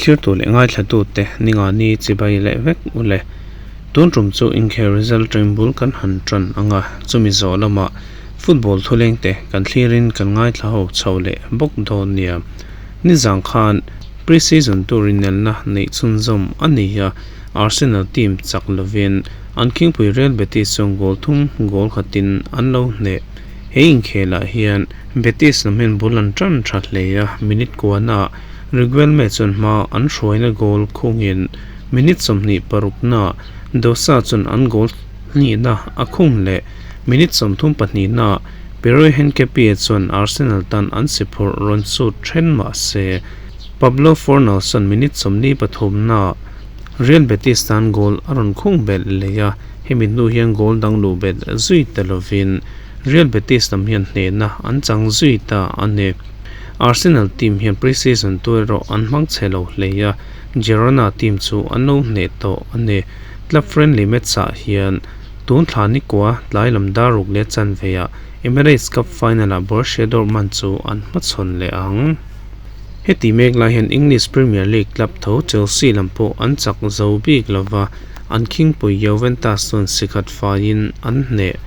Thirtu leh ngaithlatute ningani chibai leh vek ule. Tun tum chu inkhel result ṭeng bul kan han ṭan ang a, chumi zawh lamah football thulengte kan thlirin kan ngaithla ho chho leh bawk dawn nia. Nizang khan pre-season tour inelna neih chhunzawm a ni a, Arsenal team chak lovin an khingpui Real Betis chuan goal thum goal khatin an lo hneh. He inkhelah hian Betis lam hian bul an ṭan ṭha hle a, minute kuanaah Riquelme chuan hma an hruaina goal khungin minute 26naah Dosa chuan an goal hnihna a khung leh. Minute 32naah Piero Hincapié chuan Arsenal tan an si phurh rawn sut ṭhen mah se, Pablo Fornals chuan minute 43naah Real Betis tan goal a rawn khung belh leh a, hemi hnu hian goal dang luh belh zui ta lovin Real Betis lam hian hnehna an chang zui ta a ni. Arsenal team hian pre-season tu erawh an hmang chhe lo hle a, Girona team chu an lo hneh tawh a ni. Club friendly match-ah hian tun thla nikua tlai lam dar ruk leh chanveah Emirates Cup final-ah Borussia Dortmund chu an hmachhawn leh ang. Heti mek lai hian English Premier League club tho Chelsea lam pawh an chak zo bik lova, an khingpui Juventus chuan sikhat faiin an hneh.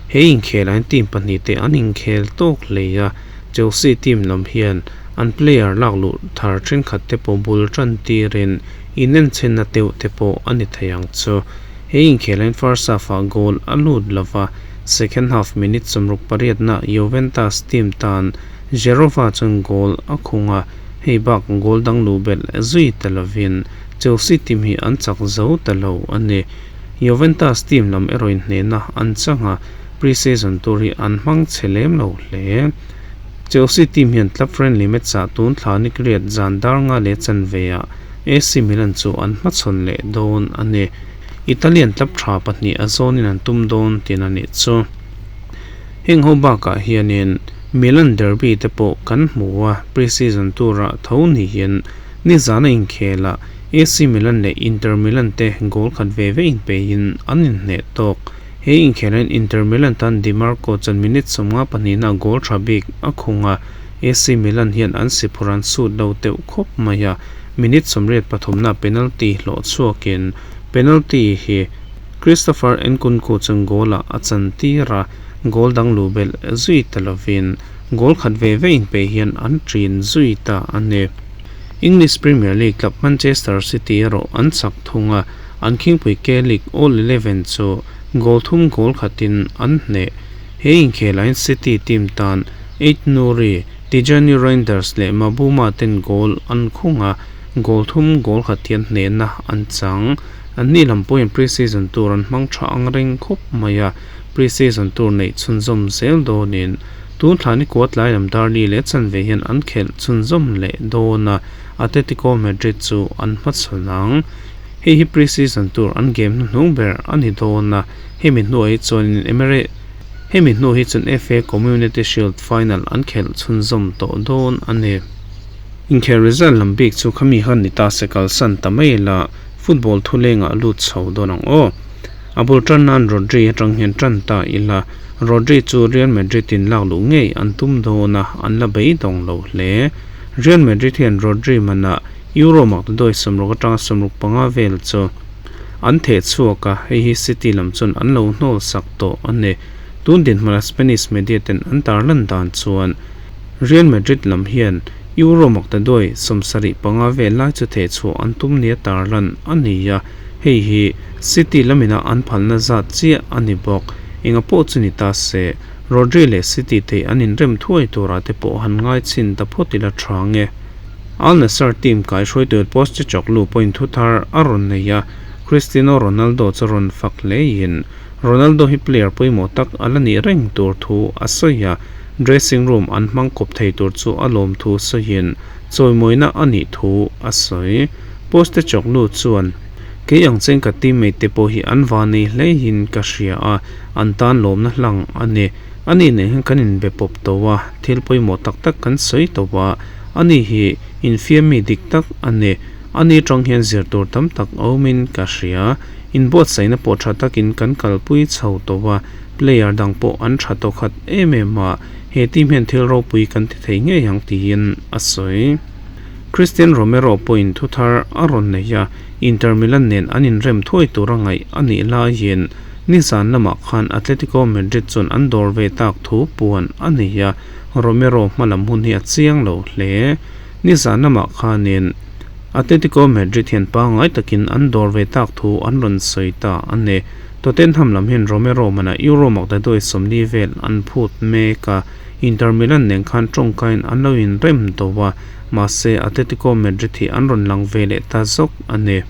He inkhelah hian team pahnihte an inkhel tawk hle a, Chelsea team lam hian an player lak luh thar thenkhat te pawh bul tan tirin inenchhenna teuh te pawh a ni thei ang chu. He inkhelah hian first half-ah goal a lut lova, second half minute 68na Juventus team tan Zherova chuan goal a khung a, hei bak goal dang luh belh zui ta lovin Chelsea team hi an chak zo ta lo a ni. Juventus team lam erawh inhnehna an chang a, pre-season tur hi an hmang chhe lem lo hle. Chelsea team hian club friendly match-ah tun thla nikriat zan dar nga leh chanveah AC Milan chu an hmachhawn leh dawn a ni. Italian club tha pahnih a zawnin an tum dawn tihna nih chu. Heng ho bakah hianin Milan derby te pawh kan hmu a, pre-season tura tho niin nizana inkhelah AC Milan leh Inter Milan te goal khat ve ve inpeihin an inhneh tawk. He inkhelhin Inter Milan tan Di Marco chuan minute 52 na goal tha bik a khung a, AC Milan hian an si phur an sut lo deuh khawp mai a, minute 83 na penalty hlawh chhuakin penalty hi Christopher Nkunku chuan goal-ah a chantir a, goal dang luh belh zui ta lovin goal khat ve ve inpeih hian an ṭin zui ta a ni. English Premier League club Manchester City erawh an chak thung a, an khingpui K-League All Eleven chu goal thum goal khatin an hneh. He inkhelaiin City team tan Ait Nouri, Tijjani Reijnders leh Mabuma ten goal an khung a, goal thum goal khat hian hnehna an chang. Anni lam pawhin pre-season tur an hmang tha ang reng khawp mai a, pre-season tur neih chhunzawm zel dawnin tun thla ni kua tlai lam Darley leh chanve hian an khelh chhunzawm leh dawn a, Atletico Madrid chu an hmachhawn ang. Hei hi pre-season tur an game hnuhnung ber a ni dawn a, hemi hnuah hi chuanin Emirates hemi hnu hi chuan FA Community Shield final an khelh chhunzawm tawh dawn a ni. Inkhel result lam bik chu khami han ni ta se kalsan ta mai la, football thulengah lut chho dawn ang aw. A bul tan nan Rodri atang hian tan ta ila, Rodri chu Real Madrid in lak luh ngei an tum dawn a, an la beidawng lo hle. Real Madrid hian Rodri manah Euro maktaduai 60 atanga 65 vel chu an theh chhuak a, hei hi City lam chuan an lo hnawl sak tawh a ni. Tun dinhmuna Spanish media ten an tarlan dan chuan Real Madrid lam hian Euro maktaduai 75 vel lai chu theh chhuah an tum nia tarlan a ni a, hei hi City lamina an phalna zat chiah a ni bawk. Enga pawh chu ni ta se, Rodri leh City thei an inrem thuai turah te pawh han ngai chhin ta phawt ila tha nge. Al Nassr team kaihruaitu Postecoglou pawhin thu thar a rawn nei a, Cristiano Ronaldo chu rawn fak hleiin Ronaldo hi player pawimawh tak a la nih reng tur thu a sawi a, dressing room an hmang kawp thei tur chu a lawm thu sawiin chawimawina a nih thu a sawi. Postecoglou chuan, Kei ang cheng ka teammate te pawh hi an va nei hleihin ka hria a, an tan lawmna hlang a ni. Ani nen hian kan inbe pawp tawh a, thil pawimawh tak tak kan sawi tawh a, ani hi infiammi dik tak a ni. Ani tang hian zir tur tam tak a awmin ka hria. Inbuatsaihna pawh tha takin kan kalpui chho tawh a, player dang pawh an tha tawh khat em em a, he team hian thil ropui kan ti thei ngei ang tiin a sawi. Cristian Romero pawhin thuthar a rawn nei a, Inter Milan nen an inrem thuai tura ngaih a nih laiin nizan lamah khan Atletico Madrid chuan an dawr ve tak thu puan a nei a, Romero hmalam hun hi a chiang lo hle. Nizan lamah khanin Atletico Madrid hian pangngai takin an dawr ve tak thu an rawn sawi ta a ni. Tottenham lam hian Romero manah Euro maktaduai 40 vel an phut mek a, Inter Milan nen khan tawngkain an lo inrem tawh a, mahse Atletico Madrid hi an rawn lang ve leh ta zawk a ni.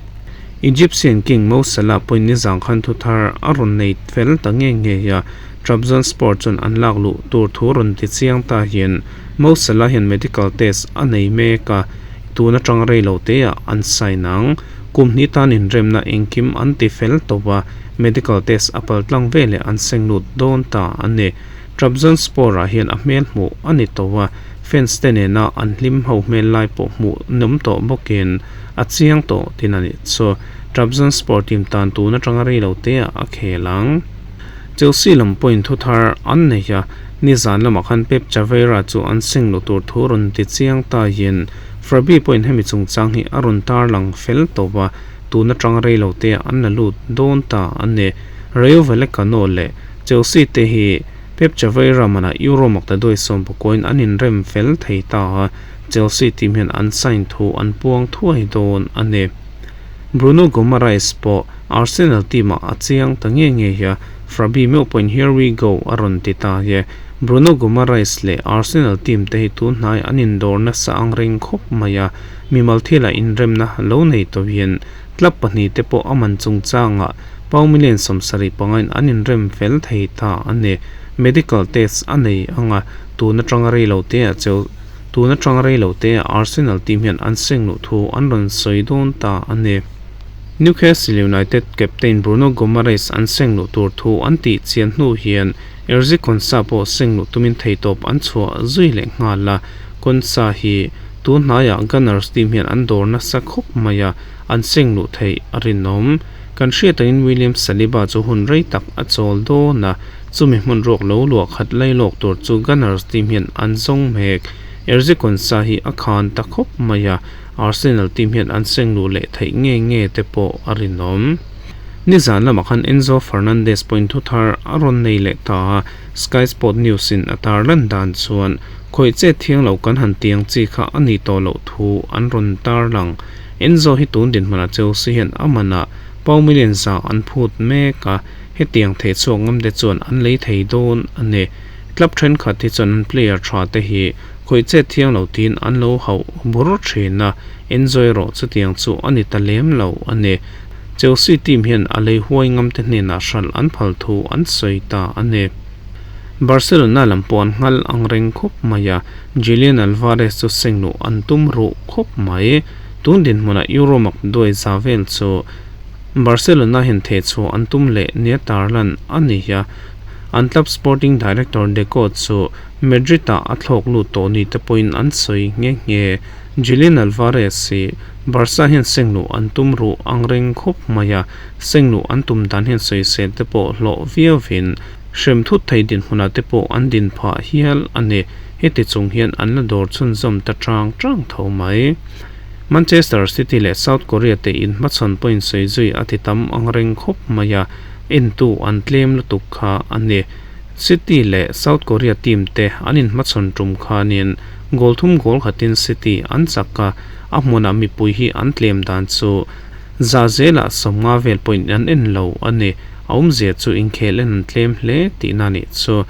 Egyptian King Mo Salah pawhin nizan khan thu thar a rawn nei fel ta nge nge a, Trabzonspor chuan an lak luh tur thu rawn ti chiang ta hian Mo Salah hian medical test a nei mek a, tun atang rei lo te ah an sign ang. Kum hnih tan inremna engkim an ti fel tawh a, medical test a pal tlang veleh an seng lut dawn ta a ni. Trabzonspor ah hian a hmel hmuh a ni tawh a, fans te nena an hlim ho hmel lai pawh hmuh nawm tawh bawkin a chiang tawh tin a nih chu. Trabzonspor team tan tun atanga rei lo te ah a khel ang. Chelsea lam pawhin thu thar an nei a, nizan lamah khan Pep Chaveira chu an seng luh tur thu rawn ti chiang taiin Fabi pawhin hemi chungchang hi a rawn tarlang fel tawh a, tun atanga rei lo te ah an la lut dawn ta a ni. Rayo Vallecano leh Chelsea te hi Pep Chaveira manah Euro maktaduai 19 in an inrem fel thei ta a, Chelsea team hian an sign thu an puang thuai dawn a ni. Bruno Guimaraes pawh Arsenal team ah a chiang ta nge nge a, Fabi meuh pawhin here we go a rawn ti ta e. Bruno Guimaraes leh Arsenal team te hi tun hnai an indawr nasa ang reng khawp mai a, mimal thilah inremna lo nei tawhin club pahnih te pawh a man chungchangah pau million 75 in an inrem fel thei ta a ni. Medical test a nei ang a, tun atanga rei lo te ah cheu tun atanga rei lo te ah Arsenal team hian an seng luh thu an rawn sawi dawn ta a ni. Newcastle United captain Bruno Guimaraes an seng luh tur thu an tih chian hnu hian Erzi Konsa pawh seng luh tumin theitawp an chhuah zui leh nghal a, Konsa hi tun hnaiah Gunners team hian an dawr nasa khawp mai a, an seng luh theih a rinawm. Kan hriat angin William Saliba chu hun rei tak a chawl dawn a, chumi hmun ruak lo luah khat lai lawk tur chu Gunners team hian an zawng mek. Erzi Konsa hi a khan ta khawp mai a, Arsenal team hian an seng luh leh theih nge nge te pawh a rinawm. Nizan lamah khan Enzo Fernandez pawhin thu thar a rawn nei leh ta a, Sky Sport News in a tar lan dan chuan khawih che thiang lo kan han tiang chi kha a nih tawh loh thu an rawn tar lang. Enzo hi tun dinhmunah Chelsea hian a manah pau million za an phut mek a, hetiang thei chhuak ngam te chuan an lei thei dawn a ni. Club thenkhat hi chuan an player tha te hi khawih che thiang lo tiin an lo hauh bur thin a, Enzo erawh chutiang chu a ni ta lem lo a ni. Chelsea team hian a lei huai ngam te hnenah hralh an phal thu an sawi ta a ni. Barcelona lam pawh an nghal ang reng khawp mai a, Julian Alvarez chu seng luh an tum ruh khawp mai. Tun dinhmunah Euro mak duai za vel chu Barcelona hian thehchhuah an tum leh nia tarlan a ni a, an club sporting director Deco chu Madrid-ah a thlawk lut tawh ni te pawhin an sawi nghe nghe. Julian Alvarez hi Barca hian seng luh an tum ruh ang reng khawp mai a, seng luh an tum dan hian sawisel te pawh hlawh viauvin hrem thut thei dinhmunah te pawh an din phah hial a ni. Heti chung hian an la dawr chhunzawm ta chang chang tho mai. Manchester City leh South Korea te inhmachhawn pawhin sawi zui a ti tam ang reng khawp mai a, entu an tlem lutuk kha a ni. City leh South Korea team te an inhmachhawn tum khanin goal thum goal khatin City an chak a, a hmunah mipui hi an tlem dan chu za zelah 50 vel pawhin an en lo a ni. A awmzia chu inkhel en an tlem hle tihna a nih chu.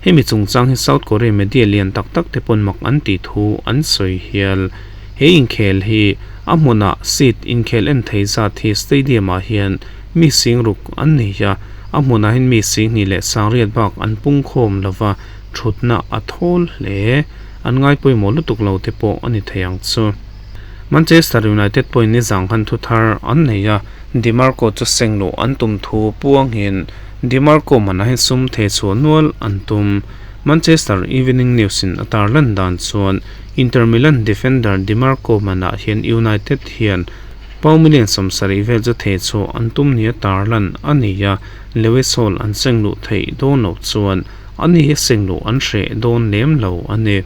Hemi chungchang hi South Korea media lian tak tak te pawn mak an tih thu an sawi hial. He inkhel hi a hmunah seat inkhel en thei zat hi stadium ah hian mi sing ruk an nei a, a hmunah hian mi sing hnih leh sangriat bak an pung khawm lova thutna a thawl hle. An ngai pawimawh lutuk lo te pawh a ni thei ang chu. Manchester United pawhin nizang khan thu thar an nei a, Dimarco chu seng luh an tum thu puangin Dimarco manah hian sum thei chhuah nual an tum. Manchester Evening News in a tarlan dan chuan Inter Milan defender Dimarco manah hian United hian pau million 70 vel chu thei chhuah an tum nia tarlan a ni a, Lewis Hall an seng luh theih dawn loh chuan ani hi seng luh an hreh dawn lem lo a ni.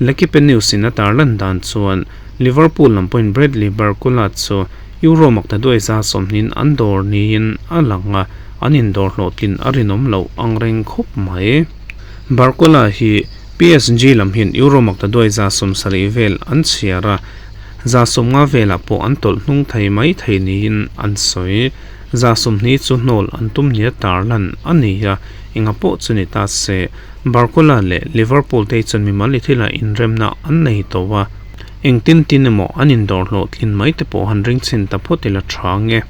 L'Equipe News in a tarlan dan chuan Liverpool lam pawhin Bradley Barcola chu Euro maktaduai 20 an dawr niin a lang a, an indawr hlawhtlin a rinawm loh angreng khawp mai. Barcola hi PSG lam hian Euro maktaduai 70 vel an chhiar a, 50 velah pawh an tawlh hnung thei mai thei niin an sawi. 20 chu hnawl an tum nia tarlan a ni a, enga pawh chu ni ta se. Barcola leh Liverpool te hi chuan mimal i thilah inremna an nei tawh a, engtin tin emaw an indawr hlawhtlin mai te pawh han ring chhin ta phawt ila tha nge.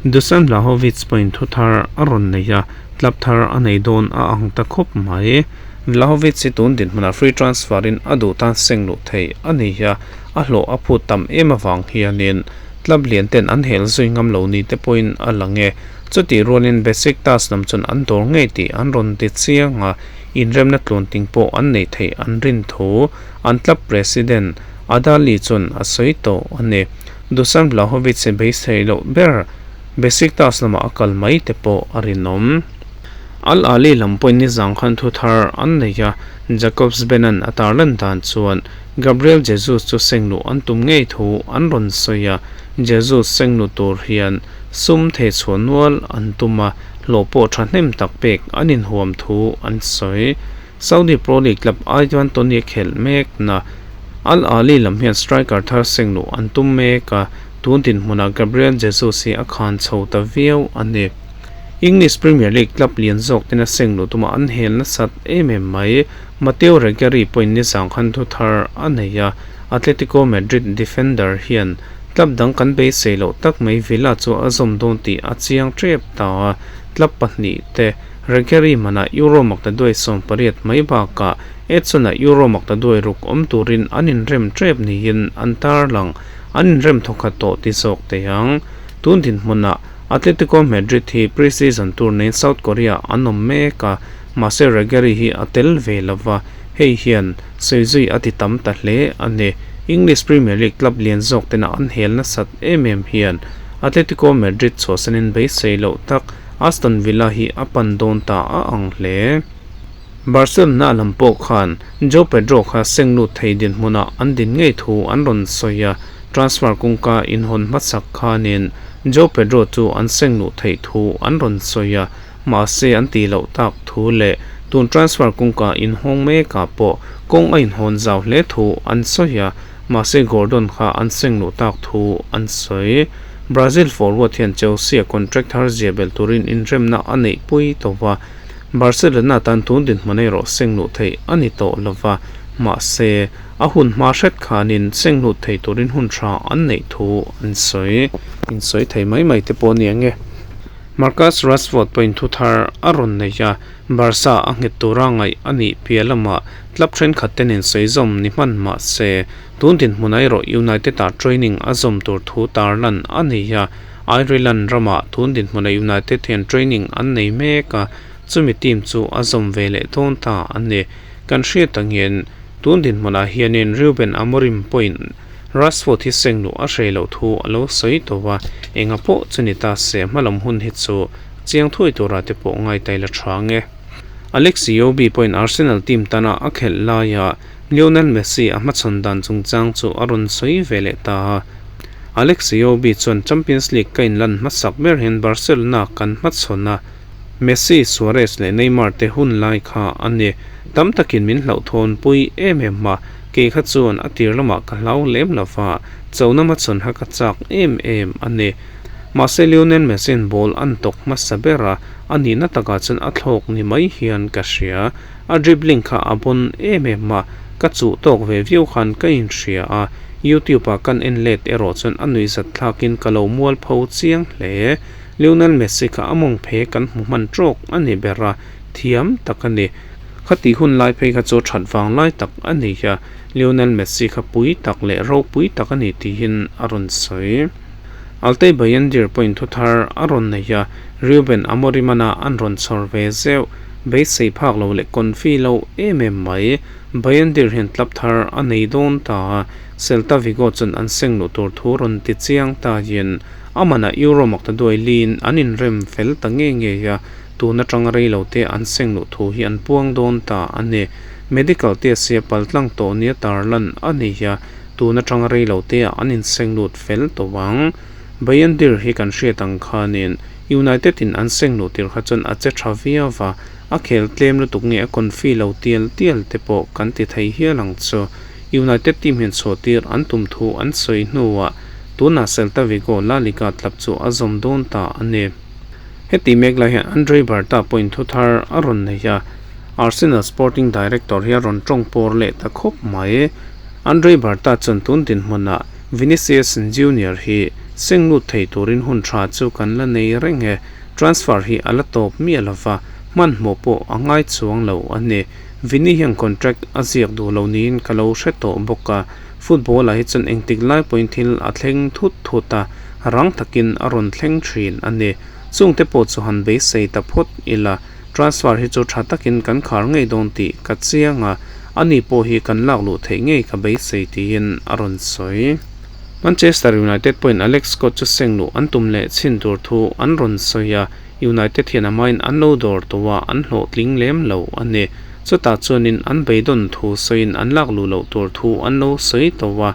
Dusan Vlahovic pawhin thu thar a rawn nei a, club thar a nei dawn a ang ta khawp mai. Vlahovic hi tun dinhmunah free transfer in a duh tan seng luh thei a ni a, a hlawh a phut tam em avang hianin club lian ten an hel zui ngam lo ni te pawhin a lang e. Chutih rualin Besiktas lam chuan an dawr ngei tih an rawn ti chiang a, inremna tluanting pawh an neih theih an rin thu an club president Adali chuan a sawi tawh a ni. Dusan Vlahovic hi beisei loh ber Besiktas lamah a kal mai te pawh a rinawm. Al Ahly lam pawhin nizang khan thu thar an nei a, Jacobs Benan a tarlan dan chuan Gabriel Jesus chu sengluh an tum ngei thu an rawn sawi a, Jesus sengluh tur hian Sum thei chhuah nual an tum a, hlawh pawh thahnem tak pek an inhuam thu an sawi. Saudi Pro League club Ivan Toney a khelh mek na Al Ahly lam hian striker thar seng luh an tum mek a, tun dinhmunah Gabriel Jesus hi a khan chho ta viau a ni. English Premier League club lian zawk tena seng luh tuma an hel nasat em em mai. Matteo Reguilon pawhin nizang khan thu thar a nei a, Atletico Madrid defender hian Club dang kan beisei loh tak mai Villa chu a zawm dawn tih a chiang tep ta a, club pahnih te Reguilon manah Euro maktaduai 18 mai bakah Edson-a Euro maktaduai ruk awm turin an inrem tep niin an tarlang. An inrem thawkhat tawh ti zawk thei ang. Tun dinhmunah Atletico Madrid hi pre-season tour neiin South Korea an awm mek a, mahse Reguilon hi a tel ve lova, hei hian Sawi zui a ti tam ta hle a ni. English Premier League club lian zawk tena an hel nasat em em hian Atletico Madrid chhuahsanin beisei loh tak Aston Villa hi a pan dawn ta a ang hle. Barcelona lam pawh khan Joao Pedro kha seng lut thei dinhmunah an din ngei thu an rawn sawi a, transfer kawngka inhawn hmasak khanin Joao Pedro chu an seng luh theih thu an rawn sawi a, Mahse an tih loh tak thu leh tun transfer kawngka inhawng mekah pawh kawng a inhawn zau hle thu an sawi a, mahse Gordon kha an seng luh tak thu an sawi. Brazil forward hian Chelsea a contract thar zia belh turin inremna a neih pui tawh a, Barcelona tan tun dinhmun erawh seng luh theih a ni tawh lova, mahse a hun hma hret khanin seng lut thei turin hun tha an neih thu an sawi. Insawi thei mai mai te pawh a ni ang e. Marcus Rashford pawhin thu thar a rawn nei a, Barca a nghet tura ngaih a nih piah lamah club thenkhat te nen sawi zawm ni hman mah se, tun dinhmunah erawh United-ah training a zawm tur thu tarlan a nei a, Ireland ramah tun dinhmunah United hian training an nei mek a, chumi team chu a zawm ve leh dawn ta a ni. Kan hriat angin tun dinhmunah hianin Ruben Amorim pawhin Rashford hi seng luh a hreh loh thu a lo sawi tawh a, enga pawh chu ni ta se hmalam hun hi chu chiang thuai tura te pawh ngaitai la tha ang e. Alex Iwobi pawhin Arsenal team tana a khelh laia Lionel Messi a hmachhawn dan chungchang chu a rawn sawi ve leh ta a. Alex Iwobi chuan Champions League ka inlan hmasak ber hian Barcelona kan hmachhawn a, Messi, Suarez leh Neymar te hun lai kha a ni. Tam takin min hlauhthawnpui em em a, kei kha chuan a tir lamah ka hlau lem lo va, chona hmachhawn kha ka chak em em a ni. Mahse Lionel Messi-a'n ball an tawk hmasa ber a, a nihna takah chuan a thlawk ni mai hian ka hria. A dribbling kha a bawn em em a, ka chuh tawk ve viau khan ka inhria a, YouTube-ah kan en let erawh chuan a nuihzat thlakin ka lo mualpho chiang hle. Lionel Messi kha a mawng phe kan hmu hman trawk a ni ber a, thiam tak a ni. Khati hun lai phei kha chu that vang lai tak a ni a, Lionel Messi kha pui tak leh ropui tak a ni tihin a rawn sawi. Altay Bayindir pawhin thu thar a rawn nei a, Ruben Amorim-ana an rawn chhawr ve zeuh. Beisei phak lo leh confi lo em em mai. Bayindir hian club thar a nei dawn ta a, Celta Vigo chuan an seng luh tur thu rawn ti chiang ta yin. A manah Euro makta duai liin an inrem fel ta ngei ngei a, tun atanga rei lo te an seng luh thu hi an puang dawn ta a ni. Medical test hi a paltlang tawh nia tarlan a ni a, Tun atanga rei lo te ah an inseng lut fel tawh ang. Bayindir hi kan hriat ang khanin United in an seng luh tir kha chuan a che tha viau va, a khel tlem lutuk nge a confi lo tial tial te pawh kan ti thei hial ang chu. United team hian chhuah tir an tum thu an sawi hnuah tunah Celta Vigo La Liga club chu a zawm dawn ta a ni. Heti mek lai hian Andre Berta pawhin thu thar a rawn nei a, Arsenal sporting director hi a rawn tawng pawr leh ta khawp mai. Andre Berta chuan tun dinhmunah Vinicius Junior hi seng lut thei turin hun tha chu kan la nei reng e, transfer hi a la tawp miah lova, hmanhmawh pawh a ngai chuang lo a ni. Vini hian contract a ziak duh lo niin ka lo hre tawh bawk a, football ah hi chuan engtik lai pawhin thil a thleng thut thut a, rang takin a rawn thleng thin a ni. Chungte pawh chu han beisei ta phawt ila, transfer hi chu tha takin kan khar ngei dawn tih ka chiang a, ani pawh hi kan lak luh theih ngei ka beisei tiin a rawn sawi. Manchester United pawhin Alex Scott chu seng luh an tum leh chhin tur thu an rawn sawi a, United hian amahin an lo dawr tawh a, an hlawhtling lem lo a ni. Chutah chuanin an beidawn thu sawiin an lak luh loh tur thu an lo sawi tawh a,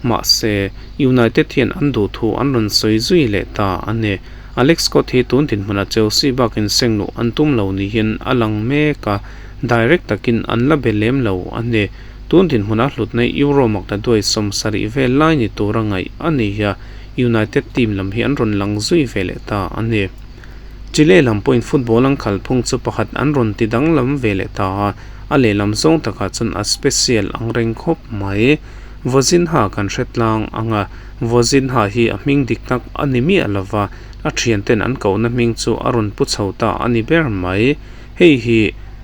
mahse, United hian an duh thu an rawn sawi zui leh ta a ni. Alex Scott hi tun dinhmunah Chelsea bakin seng luh an tum lo niin a lang mek a, direct takin an la be lem lo a ni. Tun dinhmunah hlutna Euro makna duai 70 vel lai ni tura ngaih a ni a, United team lam hi an rawn lang zui ve leh ta a ni. Chile lam pawhin football an khalphung chu pakhat an rawn ti danglam ve leh ta a, a lehlam zawng takah chuan a special ang reng khawp mai. Vozinha kan hre tlang ang a, Vozinha hi a hming dik tak a ni miah lova, a thianten an kohna hming chu a rawn pu chho ta a ni ber mai. Hei hi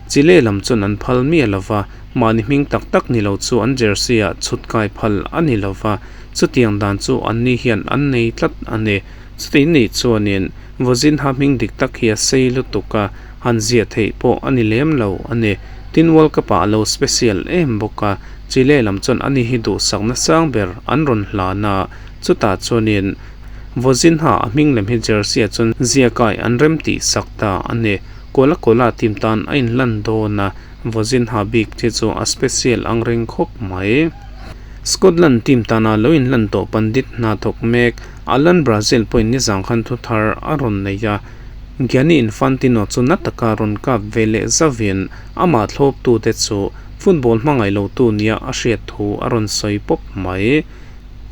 Chile lam chuan an phal miah lova, mahni hming tak tak ni lo chu an jersey ah chhut kai phal a ni lova, chutiang dan chu anni hian an nei tlat a ni. Chuti nih chuanin Vozinha hming dik tak hi a sei lutuk a, han ziah theih pawh a ni lem lo a ni. Tin World Cup ah a lo special em bawk a, Chile lam chuan ani hi duhsakna sang ber an rawn hlan a, chutah chuanin Vozinha a hming lem hi jersey ah chuan ziah kai an rem tih sak ta a ni. Colo Colo team tan a inlan dawn a, Vozinha bik hi chu a special ang reng khawp mai. Scotland team tana lo inlan tawh pandit hna thawk mek Alan Brazil pawhin nizang khan thu thar a rawn nei a, Gianni Infantino chu na taka rawn kap ve leh zauhin amah thlawptute chu football hmangaih lotu nia a hriat thu a rawn sawi pawp mai.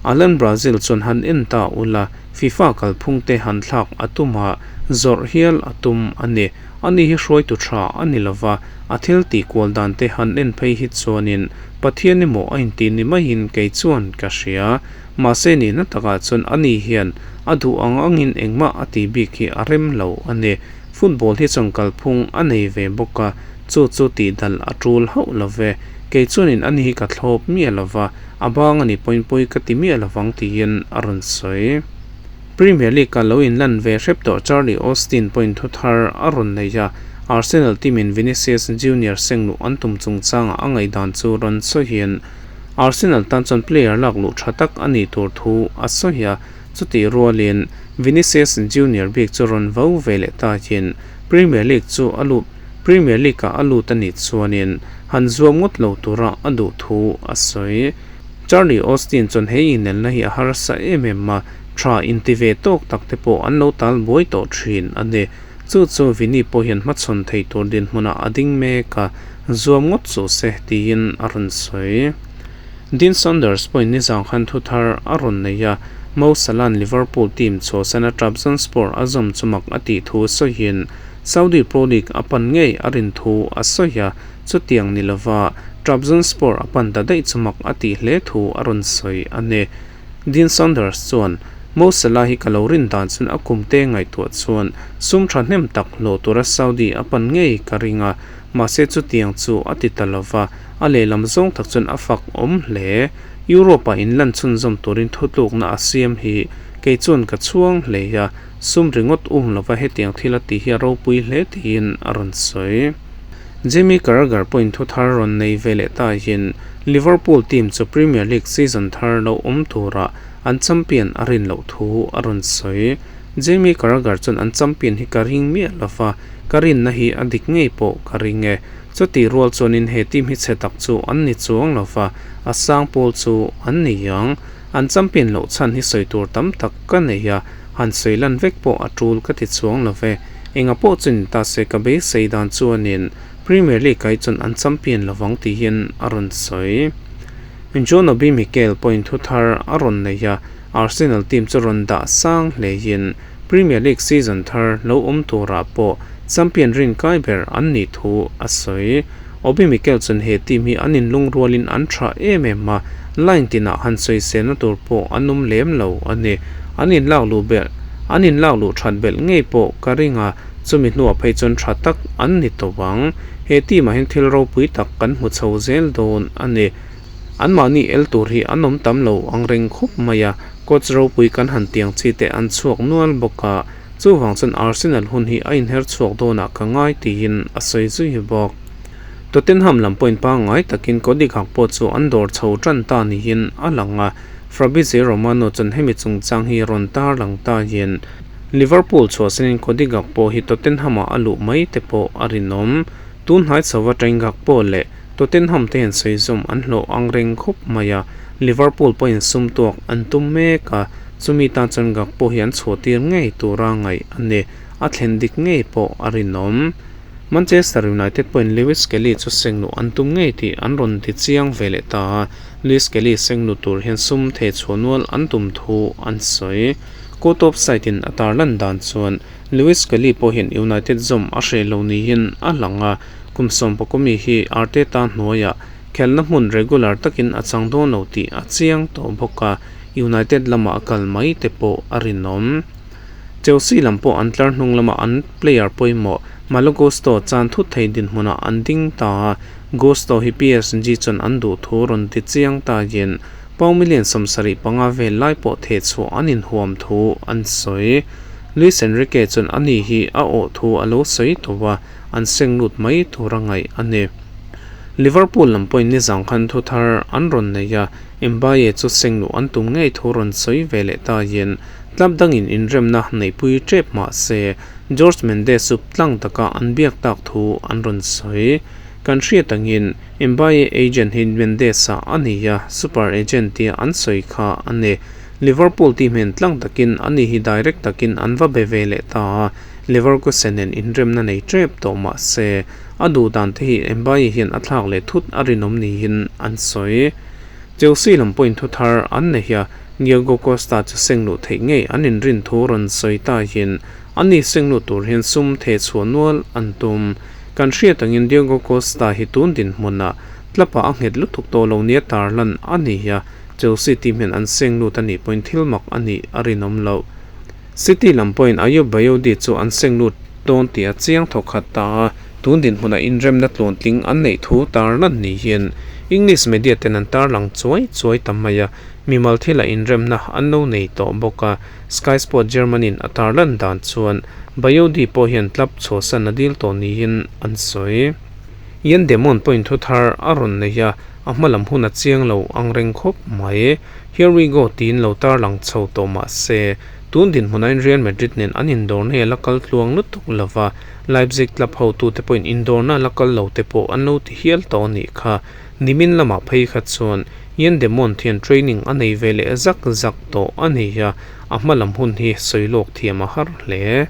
Alan Brazil chuan han en ta ula, FIFA kalphungte han thlak a tum a, zawrh hial a tum a ni. Ani hi hruaitu tha a ni lova, a thil tih kual dan te han en phei hi chuanin Pathian emaw a intih ni maiin kei chuan ka hria. Mahse nihna takah chuan ani hian a duh ang angin engmah a tih bik hi a rem lo a ni. Football hi chuan kalphung a nei ve bawk a, chu chu tihdal a tul hauh lo ve. Kei chuanin ani hi ka thlawp miah lo va, a bang a ni pawhin pawi ka ti miah lo vang tiin a rawn sawi. Premier League-a lo inlan ve hrep tawh Charlie Austin pawhin thu thar a rawn nei a, Arsenal team-in Vinicius Junior sengluh an tum chungchangah a ngaihdan chu rawn sawiin, Arsenal tan chuan player lak luh tha tak a nih tur thu a sawi a, chutih rualin Vinicius Junior bik chu rawn vo ve leh takin Premier League chu a lut Premier League-ah a lut a nih chuanin han zuam ngawt lo tura a duh thu a sawi. Charlie Austin chuan he inelna hi a harsa em em a, tha inti ve tawk tak te pawh an lo tal buai tawh thin a ni. Chu chu Vini pawh hian hmachhawn thei tur dinhmunah a ding mek a, zuam ngawt suh se tiin a rawn sawi. Dean Saunders pawhin nizang khan thu thar a rawn nei a, Mo Salah-a'n Liverpool team chhuahsana Trabzonspor a zawm chu mak a tih thu sawiin Saudi Pro League a pan ngei a rin thu a sawi a, chutiang ni lova Trabzonspor a pan ta daih chu mak a tih hle thu a rawn sawi a ni. Dean Saunders chuan, Mo Salah hi ka lo rin dan chuan a kum te ngaihtuah chuan sum thahnem tak hlawh tura Saudi a pan ngei ka ring a, mahse chutiang chu a ti ta lova, a lehlam zawng tak chuan a fak awm hle. Europe-ah inlan chhunzawm turin thutlukna a siam hi kei chuan ka chhuang hle a, sum ringawt um lova hetiang thil a tih hi a ropui hle tiin a rawn sawi. Jamie Carragher pawhin thu thar rawn nei ve leh ta hian Liverpool team chu Premier League season thar lo awm turah an champion a rin loh thu a rawn sawi. Jamie Carragher chuan an champion hi ka ring miah lo va, ka rinna hi a dik ngei pawh ka ring e. Chutih rual chuanin he team hi chhe tak chu an ni chuang lo va, a sang pawl chu an ni ang. An champion loh chhan hi sawi tur tam tak ka nei a, han sawi lan vek pawh a tul ka ti chuang lo ve. Enga pawh chu ni ta se ka beisei dan chuanin Premier League ah hi chuan an champion lovang tihin a rawn sawi. John Obi Mikel pawhin thu thar a rawn nei a, Arsenal team chu rawn dah sang hleiin Premier League season thar lo awm turah pawh champion rinkai ber an nih thu a sawi. Obi Mikel chuan he team hi an inlungrualin an tha em em a, line tinah han sawiselna tur pawh an awm lem lo a ni. An inlak luh belh an inlak luh that belh ngei pawh ka ring a, chumi hnuah phei chuan tha tak an ni tawh ang. He team ah hian thil ropui tak kan hmu chho zel dawn a ni. Anmahni el tur hi an awm tam lo ang reng khawp mai a, coach ropui kan han tiang chi te an chhuak nual bawk a, chuvang chuan Arsenal hun hi a inher chhuak dawnah ka ngai tiin a sawi zui bawk. Tottenham lam pawhin pangngai takin Cody Gakpo chu an dawr chho tan ta niin a lang a, Fabrizio Romano chuan hemi chungchang hi rawn tarlang tahin Liverpool chhuahsanin Cody Gakpo hi Tottenham-ah a luh mai te pawh a rinawm. Tun hnai chhova Trent Gakpo leh Tottenham te hian sawi zawm an hlawh ang reng khawp mai a, Liverpool pawhin sum tuak an tum mek a, chumi tan chuan Gakpo hi an chhuah tir ngei tura ngaih a ni. A thlen dik ngei pawh a rinawm. Manchester United pawhin Lewis Kelly chu sengluh an tum ngei tih an rawn ti chiang ve leh ta a, Lewis Kelly sengluh tur hian sum thei chhuah nual an tum thu an sawi. Court of Side in a tarlan dan chuan Lewis Kelly pawh hian United zawm a hreh lo niin a lang a, Kum sawmpakawmi hi Arteta hnuaiah khelna hmun regular takin a chang dawn lo tih a chiang tawh bawk a, United lamah a kal mai te pawh a rinawm. Chelsea lam pawh an tlar hnung lama an player pawimawh Malo Gusto chan thut thei dinhmunah an ding ta a, Gusto hi PSG chuan an duh thu rawn ti chiang takin pound million 75 vel lai pawh theh chhuah an inhuam thu an sawi. Luis Enrique chuan ani hi a awh thu a lo sawi tawh a, an seng lut mai tur a ngaih a ni. Liverpool lam pawhin nizang khan thu thar an rawn nei a, Mbaye chu seng luh an tum ngei thu rawn sawi ve leh tahin club dangin inremna neihpui tep mah se Jorge Mendes chu tlang taka an biak tak thu an rawn sawi. Kan hriat angin Mbaye agent hi Mendes-a a ni a, super agent tia an sawi kha a ni. Liverpool team hian tlang takin ani hi direct takin an va be ve leh ta a, Leverkusen nen inremna nei tep tawh mah se, a duh dan te hi Mbaye hian a thlak leh thut a rinawm niin an sawi. Chelsea lam pawhin thu thar an nei a, Diego Costa chu seng luh theih ngei an inrin thu rawn sawi ta hian ani seng luh tur hian sum theh chhuah nual an tum. Kan hriat angin Diego Costa hi tun dinhmunah tlapa a nghet lutuk tawh lo nia tarlan a ni a, Chelsea team hian an seng lut a nih pawhin thil mak a nih a rinawm loh. City lam pawhin Ayoub Bayodi chu an seng lut dawn tih a chiang thawk khat ta a, tun dinhmunah inremna tluantling an neih thu tarlan ni hian English media ten an tarlang chuai chuai ta mai a, mimal thila inremna an lo nei tawh bawk a, Sky Sport Germany-in a tarlan dan chuan Bayodi pawh hian club chhuahsan a dil tawh niin an sawi. Ian Demon pawhin thu thar a rawn nei a, a hma lam hun a chiang lo ang reng khawp mai. Here we go tiin lo tarlang chho tawh mah se, tun dinhmunain Real Madrid nen an indawrna hi a la kal tluang lutuk lo va, Leipzig club hotute pawhin indawrna a la kal lo te pawh an lo ti hial tawh a nih kha. Nimin lamah phei kha chuan Yann Demont hian training a nei ve leh zak zak tawh a ni a, a hma lam hun hi sawi lawk thiam a har hle.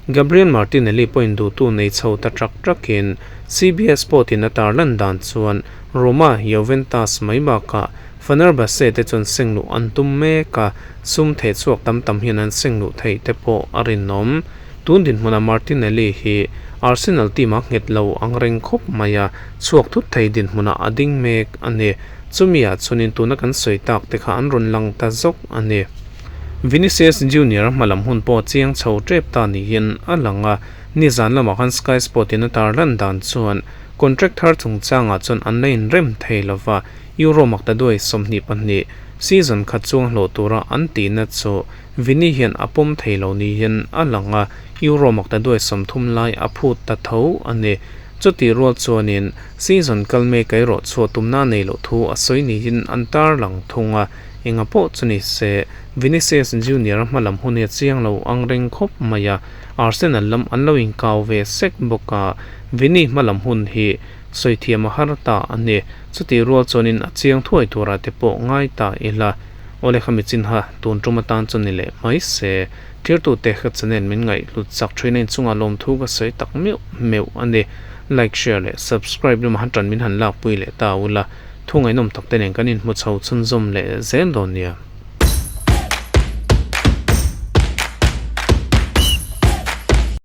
Gabriel Martinelli pawhin duhtu nei chho ta trak trakin CBS Sport-in a tarlan dan chuan Roma, Juventus mai bakah Fenerbahce te chuan seng luh an tum mek a, sum theh chhuak tam tam hian an seng luh theih te pawh a rinawm. Tun dinhmunah Martinelli hi Arsenal team a nghet lo ang reng khawp mai a, chhuak thut thei dinhmunah a ding mek a ni. Chumi ah chuanin tuna kan sawi tak te kha an rawn lang ta zawk a ni. Vinicius Junior hma lam hun pawh chiang chho tep ta niin a lang a, nizan lamah khan Sky Sport in a tarlan dan chuan contract thar chungchangah chuan an la inrem thei lova, Euro maktaduai 22 season khat chuang hlawh tura an tihna chu Vini hian a pawm thei lo niin a lang a, Euro maktaduai 30 lai a phut ta tho a ni. Chutih rual chuanin season kal mek erawh chhuah tumna nei loh thu a sawi niin an tarlang thung a, enga pawh chu ni se Vinicius Junior hma lam hun hi a chiang lo ang reng khawp mai a, Arsenal lam an lo inkau ve sek bawk a, Vini hma lam hun hi. Sawi thiam a har ta a ni. Chutih rual chuanin a chiang thuai turah te pawh ngai ta ila. Awle kha mi chin ha, tun tum atan chu ni leh mai se. Thirtute ka channel min ngaih hlut chak thin a inchungah lawmthu ka sawi tak meuh meuh a ni. Like, share leh subscribe lama han tan min han lakpui leh ta ula. Thu ngaihnawm tak te nen kan inhmu chho chhunzawm leh zel dawn nia.